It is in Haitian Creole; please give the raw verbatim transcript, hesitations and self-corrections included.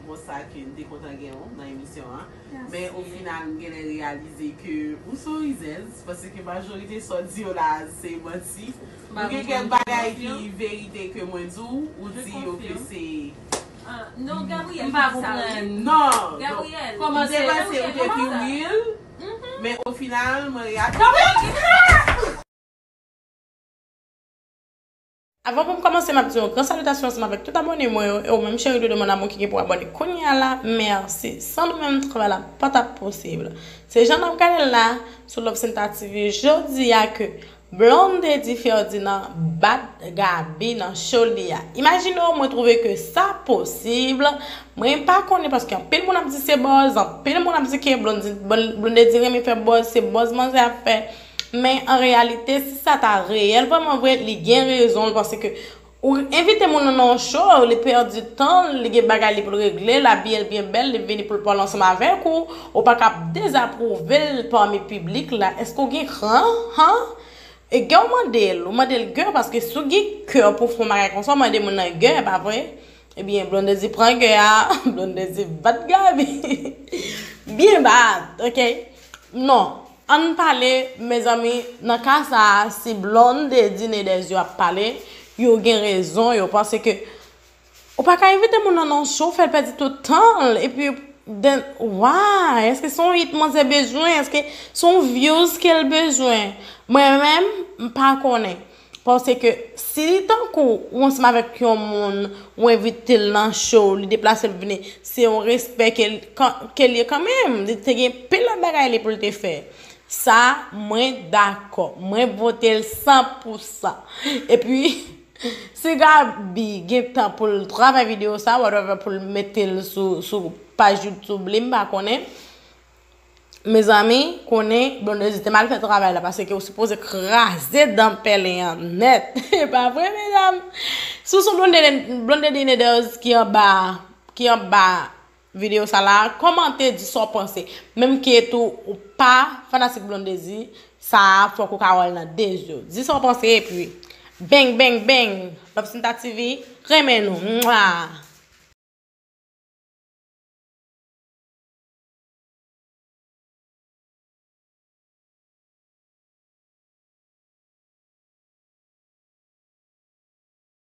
Sa ke m te kontan gen w nan emisyon an. Men o final, m genlè reyalize ke ou se yon rizèz, paske majorite sa w di yo la, se manti. Ou gen kèk bagay ki verite ke mwen di w, ou di yo ke se... Non, Gabriel, m pa konprann. Non, Gabriel, m te panse ou te pi real, men o final, mwen reyalize... Avan pou m kòmanse, m ap di yon gran salitasyon ansanm avèk tout abòne mwen yo, e ou menm cheri doudou mon amour ki gen pou abòne kounye a la, mèsi. San nou menm, travay la pa t ap posib. Se jan n ap gade l la sou Love Senta T V jodi a ke Blondedy Ferdinand bat Gaby nan show li a. Imajine w, mwen twouve ke sa posib. Mwen pa konnen paske anpil moun ap di se buzz, anpil moun ap di ke Blondedy renmen fè buzz, se buzz manzè ap fè. Men an reyalite, si sa ta reyèl vrèman vre, li gen rezon l, paske ou envite moun nan yon show, li pèdi tan l, li gen bagay li pou l regle, l abiye l byen bèl, li vini pou l pale ansanm avèk ou, ou pa ka ap dezapwouve l pami piblik la. Èske w gen kran? Han? E gen w mande l, ou mande l gen, paske si w gen kè pou fè yon bagay konsa, w mande moun nan gen, pa vre? Ebyen, Blondedy pran gen a, Blondedy bat Gaby. Byen bat, ok? Non. Ann pale, mezanmi, nan ka sa a, si Blondedy Nedez yo ap pale, yo gen rezon, yo panse ke ou pa ka envite moun nan nan show, fè l pèdi tout tan l, epi, then, why? Èske se yon hit manzè bezwen? Èske se yon views ke l bezwen? Mwen menm, m pa konnen. Paske si li tankou ou ansanm avèk yon moun, ou envite l nan show, li deplase l vini, se yon respè ke l ye kanmenm. Li te gen pil lòt bagay li pou l te fè. Sa, mwen dakò. Mwen vote l san pou san. Epi, si Gaby gen tan pou l travay videyo sa, whatever, pou l mete l sou, sou paj YouTube li, m pa konnen. Mezanmi, konnen Blondedy te mal fè travay la, paske ou sipoze kraze dan pèlen an nèt. E pa vre, medam? Si w se Blondedy, Blondedy Nedez ki anba, ki anba videyo sa la, kòmante, di sa w panse. Menm ke tou ou pa fanatik Blondedy, sa a fòk ou ka wè l nan de zye w. Di sa w panse, epi bang, bang, bang! Love Senta T V renmen nou. Mwa!